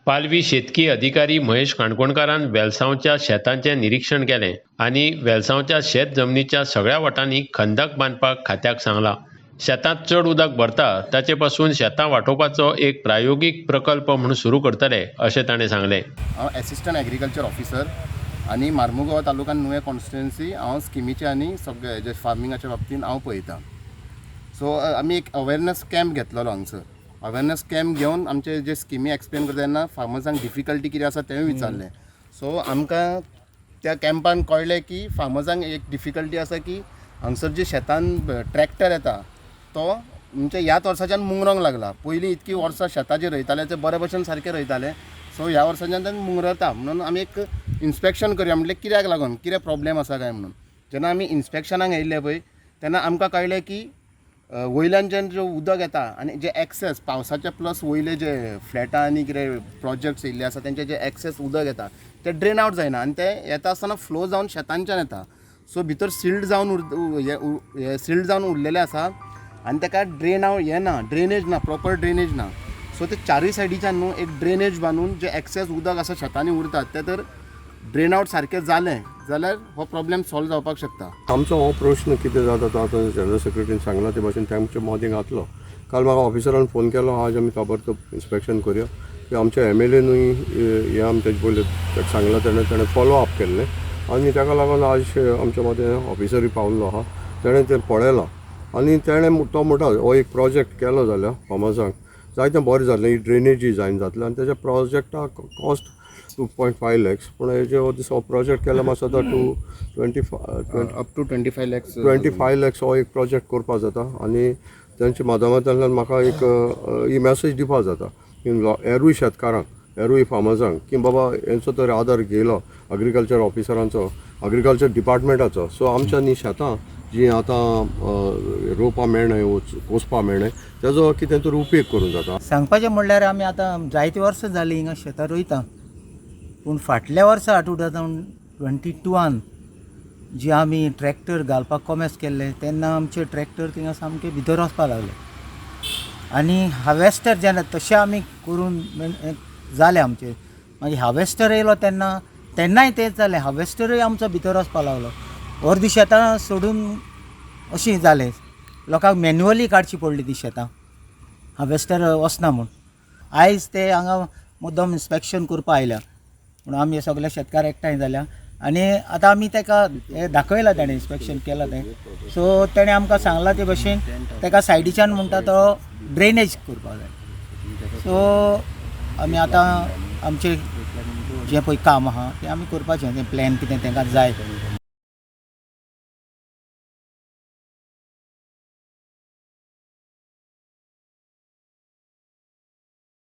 पालवी शेतकी अधिकारी महेश काणकोणकारान वेलसांवच्या शेतांचें निरीक्षण केलें आनी वेलसांवच्या शेत जमनीच्या सगळ्या वटांनी खंदक बांदपाक खात्याक सांगलां. शेतांत चड उदक भरता ताचे पसून शेतां वाटोवपाचो एक प्रायोगीक प्रकल्प म्हूण सुरू करतले अशें ताणें सांगलें. हांव एसिस्टंट एग्रीकल्चर ऑफिसर आनी मार्मुगोवा तालुक्यान नुवें कॉन्स्टिट्युएन्सी हांव स्किमीचे आनी सगळे जे फार्मिंगाच्या बाबतीन हांव पळयतां. सो आमी एक अवेरनस कॅम्प घेतलेलो हांगसर. अवेरनस कॅम्प घेवन आमचे जे स्किमी एक्सप्लेन करता तेन्ना फार्मर्सांक डिफिकल्टी कितें आसा तेंय विचारलें. सो आमकां त्या कॅम्पान कळ्ळें की फार्मर्सांक एक डिफिकल्टी आसा की हांगसर जे शेतान ट्रॅक्टर येता तो म्हणजे ह्याच वर्साच्यान मुंगरोंक लागला. पयलीं इतकीं वर्सां शेतां जी रोयताले ते बरे भशेन सारकें रोयताले. सो ह्या वर्साच्यान ते मुंगरता म्हणून आमी एक इन्स्पेक्शन करया म्हटलें, कित्याक लागून, कितें प्रॉब्लेम आसा काय म्हणून. जेन्ना आमी इन्स्पेक्शनाक येयल्ले पळय तेन्ना आमकां कळ्ळें की वयल्यान जें जें उदक येता आनी जे एक्सेस पावसाचे प्लस वयले जे फ्लॅटां आनी कितें प्रोजेक्ट्स येयल्ले आसा तेंचे जे एक्सेस उदक येता ते ड्रेन आवट जायना आनी ते येता आसतना फ्लो जावन शेतांच्यान येता. सो भितर सिल्ड जावन हे सिल्ड जावन उरलेलें आसा आनी ताका ड्रेन आवट हें ना, ड्रेनेज ना, प्रॉपर ड्रेनेज ना. सो ते चारूय सायडीच्यान न्हू एक ड्रेनेज बांदून जे एक्सेस उदक आसा शेतांनी उरतात तें तर ड्रेन आवट सारकें जालें जाल्यार हो प्रॉब्लेम सॉल्व जावपाक शकता. आमचो हो प्रश्न कितें जाता तो आतां जनरल सेक्रेटरीन सांगला ते भाशेन तेमचे मदीं घातलो. काल म्हाका ऑफिसरान फोन केलो, आज आमी ताबडतोब इन्स्पेक्शन करुया की आमच्या एमएलएनूय हें आमचें पयलें ताका सांगलां, तेणें फॉलो अप केल्लें आनी ताका लागून आज आमच्या मदें ऑफिसरूय पावल्लो आहा. तेणें तें पळयलां आनी तेणें तो म्हणटा हो एक प्रोजेक्ट केलो जाल्यार फार्मर्सांक जायतें बरें जातलें, ही ड्रेनेजूय जायन जातलें आनी तेज्या प्रोजेक्टाक कॉस्ट 2.5 लॅक्स, पूण हेजे हो दिसा हो प्रोजेक्ट केल्यार मातसो आतां 2 25 अप टू 25 लॅक्स. 25 लॅक्स हो एक प्रोजेक्ट करपाक जाता आनी तेंच्या माध्यमांतल्यान म्हाका एक ही मॅसेज दिवपाक जाता की हेरूय शेतकारांक, हेरूय फार्मर्सांक की बाबा हेंचो तर आदार घेयलो अग्रीकल्चर ऑफिसरांचो, अग्रीकल्चर डिपार्टमेंटाचो, सो आमच्या न्ही शेतां जीं आतां रोवपा मेळनाय, कोसपा मेळनाय, तेजो कितें तरी उपेग करूंक जाता. सांगपाचें म्हणल्यार आमी आतां जायतीं वर्सां जालीं हिंगा शेतां रोयता, पूण फाटल्या वर्सा 2022न जी आमी ट्रॅक्टर घालपाक कोमेस केल्लें तेन्ना आमचे ट्रॅक्टर थिंगा सामके भितर वचपाक लागले आनी हार्वेस्टर जेन्ना तशें आमी करून जालें आमचें. मागीर हार्वेस्टर येयलो तेन्ना तेन्नाय तेंच जालें, हार्वेस्टरूय आमचो भितर वचपाक लागलो. अर्दी शेतां सोडून अशीं जालें, लोकांक मॅन्युअली काडची पडली ती शेतां, हार्वेस्टर वचना म्हूण. आयज ते हांगा मुद्दम इन्स्पेक्शन करपा आयल्या म्हणून आमी सगळे शेतकार एकठांय जाल्या आनी आतां आमी ताका हें दाखयलां, तेणें इन्स्पेक्शन केलां तें. सो तेणें आमकां सांगलां ते भशेन ताका सायडीच्यान म्हणटा तो ड्रेनेज करपाक जाय. सो आमी आतां आमचें जें पळय काम आहा तें आमी करपाचें, तें प्लॅन कितें तांकां जाय.